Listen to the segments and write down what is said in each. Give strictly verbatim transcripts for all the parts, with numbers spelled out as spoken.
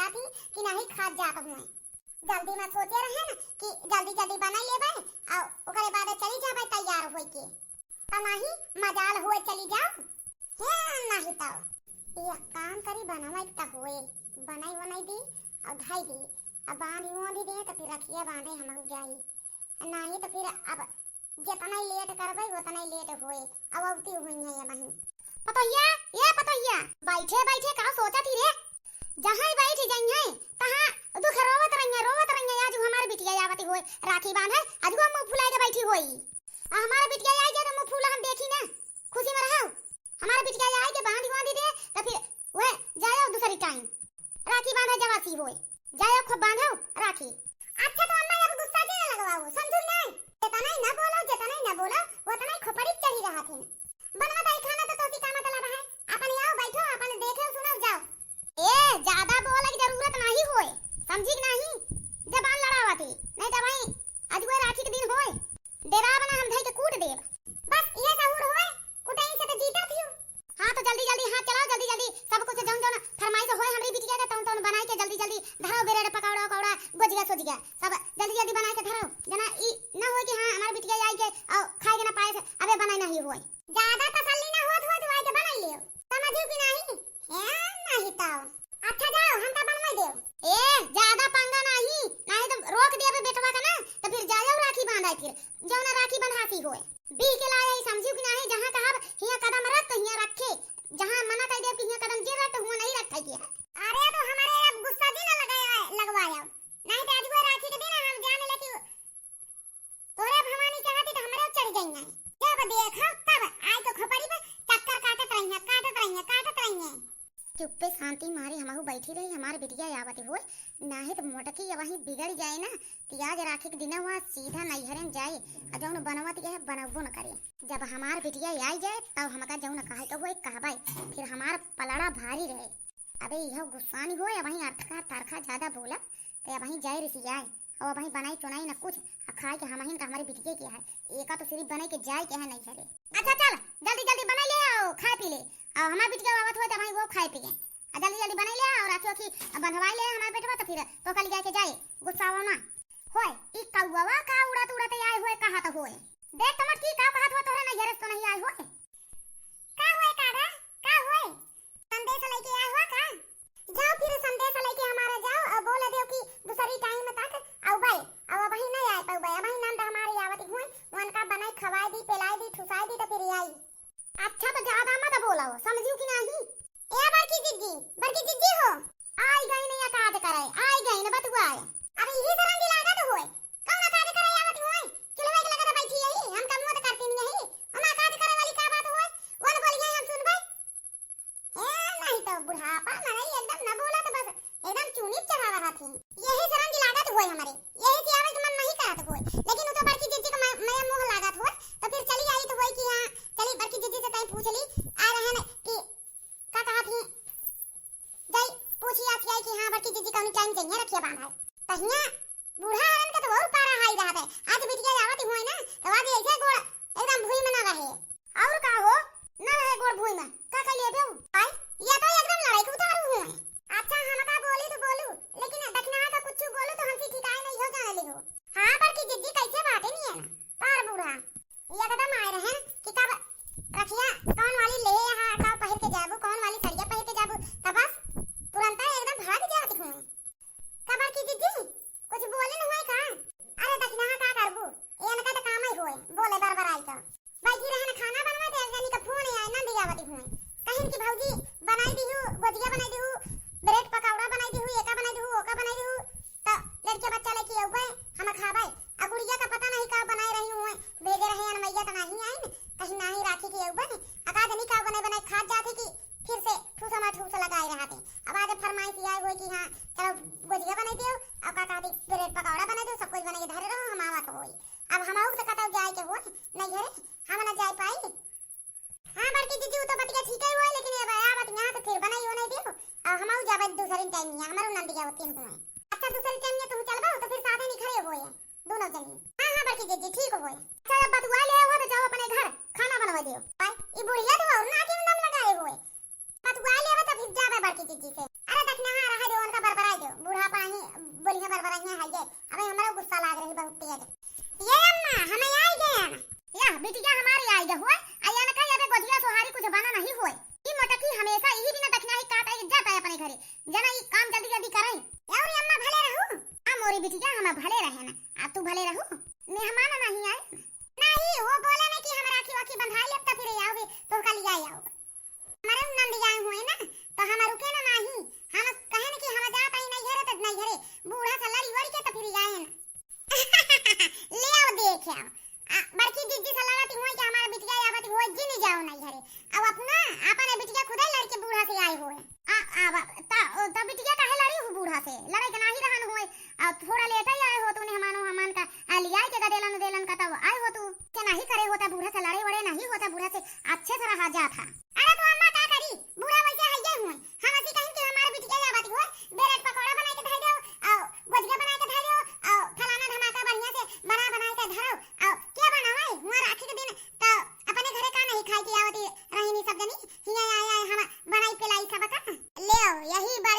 खाती कि नाही खात जात हुए। जल्दी में सोचे रहे न कि जल्दी जल्दी बनाई लेबे और ओकरे बाद चली जाबे तैयार होई के। त नाही मजाल हुए चली जाओ। हे नाही तो एक काम करी, बनवाई त होए, बनाई बनाई दी और ढाई दी। अब बांधी बांधी दे तो फिर रखिया बांधे हम जाई। नाही तो फिर अब जितना ही लेट करबे उतना ही लेट होए। अब अवती हुई है ये बहिन। पतोहिया, ये पतोहिया, बैठे बैठे का सोचत ही रे? जहाँ ही बैठ जाई है तहाँ दुख रोवत रही है, रोवत रही है। आज हमार बिटिया आवती होए राखी बांधे, आज वो मुँह फुलाए के बैठी होई। आ हमार बिटिया आई जाए तो मुँह फूला हम देखी ना, खुशी में रहो। हमार बिटिया आई के बांधी बांधी दे तो फिर वह जाए दूसरी टाइम राखी बांधे जवासी होए। जाए खूब बांधो राखी। अच्छा तो अम्मा अब गुस्सा जे ना लगवाओ, समझू नहीं? जितना ही ना बोलो, जितना ही ना बोलो, उतना ही खोपड़ी चढ़ी रहा थी। बनवा दाई खाना तो तोसी का मतलब है? अपन आओ बैठो, अपन देखे सुनो जाओ। ए, ज्यादा बोले की जरूरत नहीं होए, समझी कि नहीं? जबान लड़ावा थी, नहीं तो भाई अजुए राखी के दिन होए, डेरा बना हम धई के कूट देब। बस ये सहूर होए, कुटई से तो जीता थी। हाँ, तो जल्दी जल्दी, हाँ, चलाओ जल्दी जल्दी, सब कुछ जौन जौन फरमाइश होए हमरी बिटिया के, तौन तौन बनाई के जल्दी जल्दी धरो, ब्रेड पकौड़ा उकौड़ा, गोजिया सोजिया, सब जल्दी जल्दी बनाई के धरो। जना ई ना होए कि हाँ, हमार बिटिया आई के और खाए के ना पाए से अबे बनाई नहीं होए। ज्यादा तसल्ली ना होत होत होए के बनाई लियो, समझियो कि नहीं? है नहीं तो। अच्छा जाओ, हम तो बनवाई देव। ए, ज्यादा पंगा नहीं, नहीं तो रोक देबे बेटवा का ना, तो फिर जाओ राखी बांधाई फिर, जौन राखी बंधाती होए। बीह के लाए, समझियो कि नाही, जहाँ कहब हियाँ कदम रख तो हियाँ रखे, जहाँ मना कर देब कि हियाँ कदम जे रख तो हुआँ नहीं रखे के है। अरे तो हमारे अब गुस्सा जी ना लगाया, लगवाया, नहीं तो आज वो राखी के दिन हम जान ले कि तोरे भवानी चाहती तो हमारे चढ़ जाइए। जब देखो तब आई तो खोपड़ी पे चक्कर काटत रही है, काटत रही है, काटत रही है। चुप्पे शांति मारे हमहू बैठी रही, हमार बिटिया आवत होए, नाहीं त मोटकी अबहीं बिगड़ जाए ना, त आज राखी के दिनवा सीधा नैहरे न जाए, आ जौन बनवत यह बनबो न करे। जब हमार बिटिया आई जाए, तब हमका जौन कहे के होए कहबे, फिर हमार पलड़ा भारी रहे। अबे यह गुस्सानी होए, अबहीं अरखा तरखा ज्यादा बोला, त अबहीं जाए रिसियाए, और अबहीं बनाई चुनाई न कुछ, आ खाए के हमहिन का हमारी बिटिया के है, एका तो सिर्फ बनाई के जाए के है नैहरे। अच्छा चल, जल्दी जल्दी बनाई ले आओ, खाए पी ले, और हमार बिटिया आवत होए त अबहीं वो खाए पिए। आ जल्दी जल्दी बनाई ले, और राखी ओखी बंधवाई ले हमार बेटवा, तो फिर तो कल जाके जाए, गुस्सावा ना। होए, ई कौवा का उड़त उड़त आए होए, कहा तो होए। देख तो मोटकी, का कहत हो, तोहरे नैहरे से तो नहीं आए होए। का होए काका, का होए? संदेश लेके आए हो का? जाओ फिर संदेश लेके हमारे जाओ और बोले दो कि दूसरी टाइम तक आउबे, और अबहीं नहीं आए पाउबे, अबहीं नंद हमारे आवत हुए, उनका बनाई खवाए दी, पिलाए दी, ठुसाए दी तो फिर आई। अच्छा तो ज्यादा मत बोलो, समझियो कि नहीं? ए बड़की जिज्जी, बड़की जिज्जी हो। आई गई नहीं काज करे, आई गई न बतुआए। अरे यही सरंगी लागत होए, कौन काज करे आवत होए? चूल्हे के लगे तो बैठी यही, हम कम मत करती नहीं यही। हम काज करे वाली का बात होए? वन बोलिए हम सुनबे। ए, नहीं तो बुढ़ापा में नहीं एकदम न बोला तो बस एकदम चूनी चढ़ा रहा थी। यही सरंगी लागत होए हमारे, यही से आवे के मन नहीं करत होए, लेकिन वो तो बड़की जिज्जी का मैं, मैं मोह लागत होए, तो फिर चली आई तो होए कि हाँ, चली बड़की जिज्जी से कहीं पूछ ली, आ रहे न कि का कहा थी, जाई पूछी आती आई कि हाँ बड़की जिज्जी कौन टाइम चाहिए रखिया बांधा है। तहिया बूढ़ा हरन के तो और पारा हाई रहत है। आज बिटिया आवत हुए ना, तो आज ऐसे गोड़ एकदम भुई में ना रहे। और का हो, ना रहे गोड़ भुई में, का कर लिए बेऊ? आई, ये तो एकदम लड़ाई के उतारू हुए। अच्छा, हम का बोली तो बोलू, लेकिन दक्षिणा का कुछ बोलू तो हमसे ठिकाए नहीं हो जाने लियो। हाँ, बड़की जिज्जी कैसे बाटे नहीं है ना, पर बूढ़ा एकदम आए रहे कि कब रखिया कौन वाली ले हा, कब पहिर के जाबू, कौन वाली सड़िया पहिर के जाबू, तब बस तुरंत एकदम भड़क जाती हुए। का बड़की जिज्जी, कुछ बोले न होए का? अरे दक्षिणा का करबू, ए इनका तो काम ही होए, बोले बार बार आई तो। बैठी रहन खाना बनवा दे, जानी का फोन आए, नंद आवती हुए। कहिन कि भौजी बनाई दिहू, गोजिया बनाई दिहू, ब्रेड पकौड़ा बनाई दिहू, एका बनाई दिहू, ओका बनाई दिहू, तो लड़के बच्चा लेके अउबे, हम खाबे। आ गुड़िया का पता नहीं का बनाए रही हुए, भेजे रहे अनमैया तो नहीं आई, कहीं नहीं राखी के अउबे, आ का जानी का बनाए बनाए खात जाते कि फिर से ठूसा मा ठूसा लगाए रहते। अब आज फरमाइश आए हुए कि हाँ, चलो गोजिया बनाई दियो, अब का कहती ब्रेड पकौड़ा बनाई दियो, सब कुछ बनाई के धरे रहो, हम आवत होई। अब हम आउब तो कतौ जाए के होई, नहीं घरे, हम ना जाए पाई। हाँ बड़की जिज्जी, वो तो बतिया ठीक है हुआ, लेकिन ये बया बतिया तो फिर बनाई हो नहीं दियो, अब हम आउ जाबे दूसरे टाइम में, हमारो नंद गया होती हुए। अच्छा दूसरे टाइम में तुम चलबो तो फिर साथे नहीं खड़े हुए। दोनों जनी। हाँ, हाँ, बड़की जिज्जी, ठीक होए। अच्छा, जब बतुआ ले हो तो जाओ अपने घर, खाना बनवा दियो। भाई, ई बुढ़िया तो और ना के दम लगाए हुए। बतुआ ले हो तो फिर जाबे बड़की जिज्जी से। अरे, दक्षिणा हाँ रहे दो, उनका बरबराई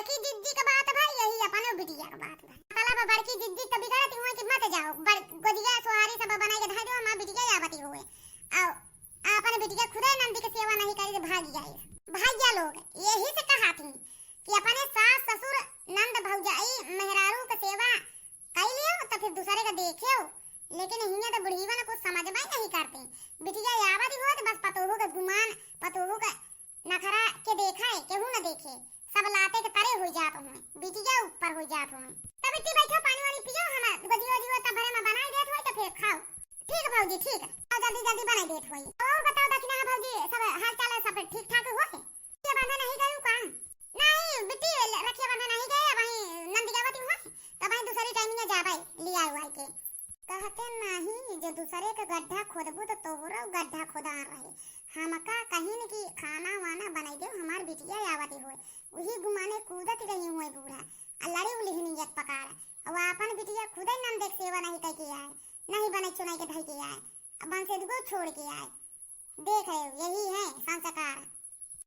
बड़की जिज्जी के बात भा, यही अपने बिटिया के बात भा। मतलब बड़की जिज्जी तो बिगड़त हुए कि मत जाओ, बड़-, गोदिया सोहारी सब बनाई के धइ दो, हमार बिटिया आवती हुए। आओ, आपन बिटिया खुदे नंदी के सेवा नहीं करी तो भाग जाए। भैया लोग, यही से कहा थी कि अपने सास, ससुर, नंद, भौजाई, मेहरारू के सेवा कई लियो तो फिर दूसरे के देखियो। लेकिन हियां तो बुढ़ीवन कुछ समझ में नहीं करती। बिटिया आवत हुए तो बस पतोहू के गुमान, पतोहू के नखरा के देखे, केहू न देखे, सब लाते के तरे हो जात हुए, बिटिया ऊपर हो जात हुए। तब इतनी बैठो, पानी वानी पियो, हम गोदियो जियो तब भरे में बनाई देत होई तो फिर खाओ। ठीक भौजी, ठीक। आओ जल्दी जल्दी बनाई देत होई। और बताओ दक्षिणा भौजी, सब हाल चाल है, सब ठीक ठाक हुआ है? रखिया बांधे नहीं गए का? नहीं बिट्टी, रखिया बांधे नहीं गए, अब वहीं नंद आवत हुए, तब वहीं दूसरी टाइम में जाबे लिया हुआ के। कहते नाही, जो दूसरे के गड्ढा खोदबू तो तोहरो गड्ढा खोदा रहे। हमका कहिन कि खाना वाना बनाई दे, हमार बिटिया आवत होए। उही गुमाने कूदत रही हुए बूढ़ा, आ लड़ी उलिहनी एक पकार। अब आपन बिटिया खुदे नंद के सेवा नहीं कई के आए, नहीं बने चुनाई के धई के आए, अब बंसेदगो छोड़ के आए। देख रहे हो, यही है संस्कार।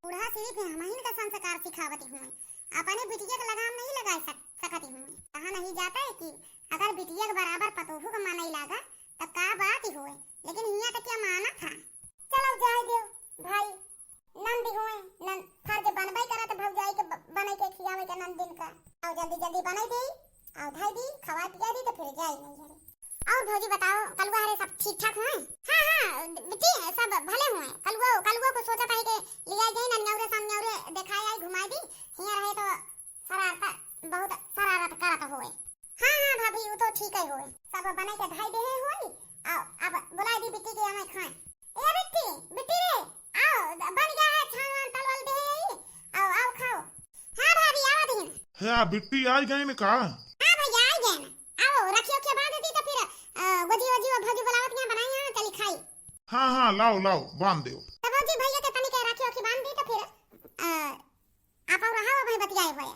बूढ़ा सिर्फ हमहिन का संस्कार सिखावत हुए, अपने बिटिया के लगाम नहीं लगा सक-, सकत हुए। कहा नहीं जाता है कि अगर बिटिया के बराबर पतोहू के माने लागा, तब का बात ही होए, लेकिन हियां तक क्या माना था। चलो जाए दो भाई, नंद हुए, नंद फर्ज बनबे करत भौजाई के ब-, बने के खियावे के नंदिन का। आओ जल्दी जल्दी बनाई दे, आओ धाई दी, खवा पिया दी तो फिर जाई नहीं घरे। और भौजी बताओ, कलुआ हरे सब ठीक ठाक हुए? हाँ, हाँ, बिट्टी, सब भले हुए। कलुआ, कलुआ को सोचा था कि लिया जाए ना, न्यौरे सामने न्यौरे दिखाए आई, घुमाई दी। हियां रहे तो शरारत, बहुत शरारत करत हुए। हाँ, हाँ भाभी, वो तो ठीक है हुए। सब बने के धाई दे हुए। आओ, अब बुला दी बिट्टी के हमें खाए। ए बिट्टी, बिट्टी रे, आओ, द-, बन गया है छान वान तलवल दे ही। आओ, आओ खाओ। हाँ भाभी, आवा दीन। हे, आ बिट्टी आई गई न का? हाँ भैया, आई गए ना। आओ, रखियो के बांध दी तो फिर, अ, गोजी, गोजी, वो भौजी बुलावत यहाँ बनाई, हाँ, चली खाई। हाँ, हाँ, लाओ, लाओ, बांध दो। तो भौजी, भैया के तनी के रखियो के बांध दी तो फिर, अ, आप और रहा, वहीं बतियाए हुए।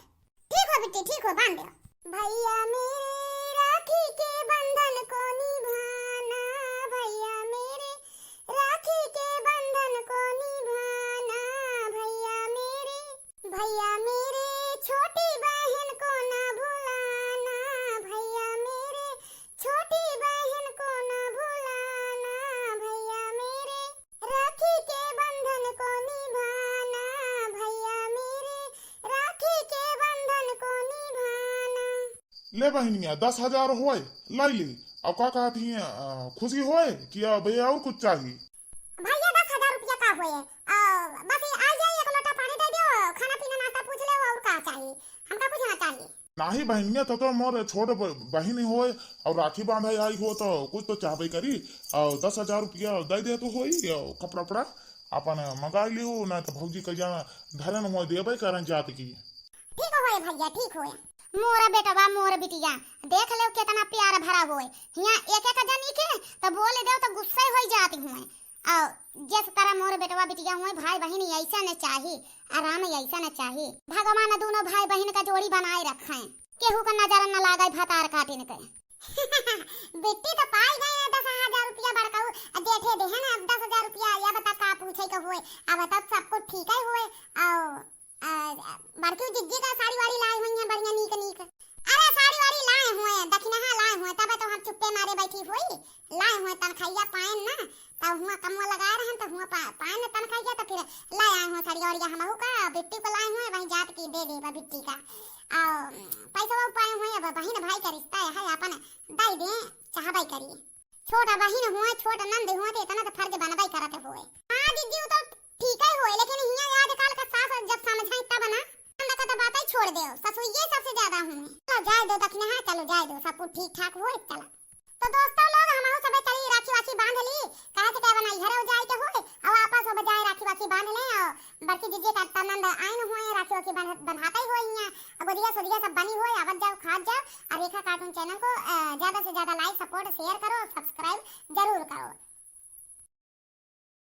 ठीक हो बिट्टी, ठीक हो, बांध दो। भैया मेरे राखी के बंधन को निभाना, भैया मेरे राखी के बंधन को निभाना, भैया मेरे, भैया मेरे छोटी बहन को ना भुलाना, भैया मेरे छोटी बहन को ना भुलाना, भैया मेरे राखी के बंधन को निभाना, भैया मेरे राखी के बंधन को निभाना। ले बहिनिया, दस हजार होए, लाई ली। अब का कहत ही, अ, खुशी होए कि अब ये और कुछ चाहिए? भैया, दस हजार रुपया का होए? अ, बस ये आ जाए, एक लोटा पानी दे दियो, खाना पीना नाश्ता पूछ ले, और का चाहिए? हमका कुछ ना चाहिए। नाही बहिनिया, तो, तो मोर छोट ब-, बहिन होए और राखी बांधे आई हो तो कुछ तो चाहबे करी। और दस हजार रुपया दे दे तो होई, और कपड़ा उपड़ा अपन मंगा लियो, ना तो भौजी का जाना धरन हो देबे करन जात की। ठीक होए भैया, ठीक होए। मोर बेटवा, मोर बिटिया, देख ले केतना प्यार भरा होए। हियां एक एक जनी के तो बोल दे तो गुस्से होई जात हुए। और जिस तरह मोर बेटवा बिटिया हुए, भाई बहिन ऐसा न चाही, आराम ऐसा न चाही। भगवान दोनों भाई बहिन का जोड़ी बनाए रखें, केहू का नजर न लागे भतार काटिन के। बिट्टी तो पाई गए हैं दस हजार रुपया बड़काऊ, आ जेठे देहन अब दस हजार रुपया, या बता का पूछे के हुए, अब तब सब कुछ ठीक है हुए। और आ, बड़की जिज्जी का साड़ी वाड़ी लाए हुई हैं, बढ़िया नीक नीक। अरे साड़ी वाड़ी लाए हुए, दखिनहा लाए हुए, तबे तो हम चुप्पे मारे बैठी हुई। लाए हुए तनखैया पाएन ना, तब हुआ कमवा लगाए रहन, तो हुआ पा-, पाएन तनखैया, तो फिर लाए आए हुए साड़ी वाड़ी, हमहू का बिट्टी को लाए हुए, वहीं जात की दे देबा बिट्टी का। आ, पैसा वो पाए हुए, अब बहिन भाई का रिश्ता है, अपन दे दे, चाहबे करी। छोट बहिन हुए, छोट नंद हुए, तो इतना तो फर्ज बनबे करत हुए। हाँ जिज्जी, वो तो ठीक है हुए, लेकिन हियां आजकल का सास जब समझाई तब ना, हम लोग का तो बात ही छोड़ दे, ससुइये सबसे ज्यादा हुए। चलो जाए दो दखिनहा, चलो जाए दो, सब कुछ ठीक ठाक हुए, चलो। तो दोस्तों लोग, हमहू सबे चली राखी वाखी बांध ली, काहे से क्या बनाई घरे जाए के हुए, और वापस हो जाए राखी वाखी बांध ले, और बड़की जिज्जी का तब नंद आइन हुए, राखी वाखी बंध-, बंधाते हुए हियां, और गोदिया सोदिया सब बनी हुए, आवत जाओ, खात जाओ, और रेखा cartoon channel को, अ, ज्यादा से ज्यादा like, support, share करो, subscribe जरूर करो।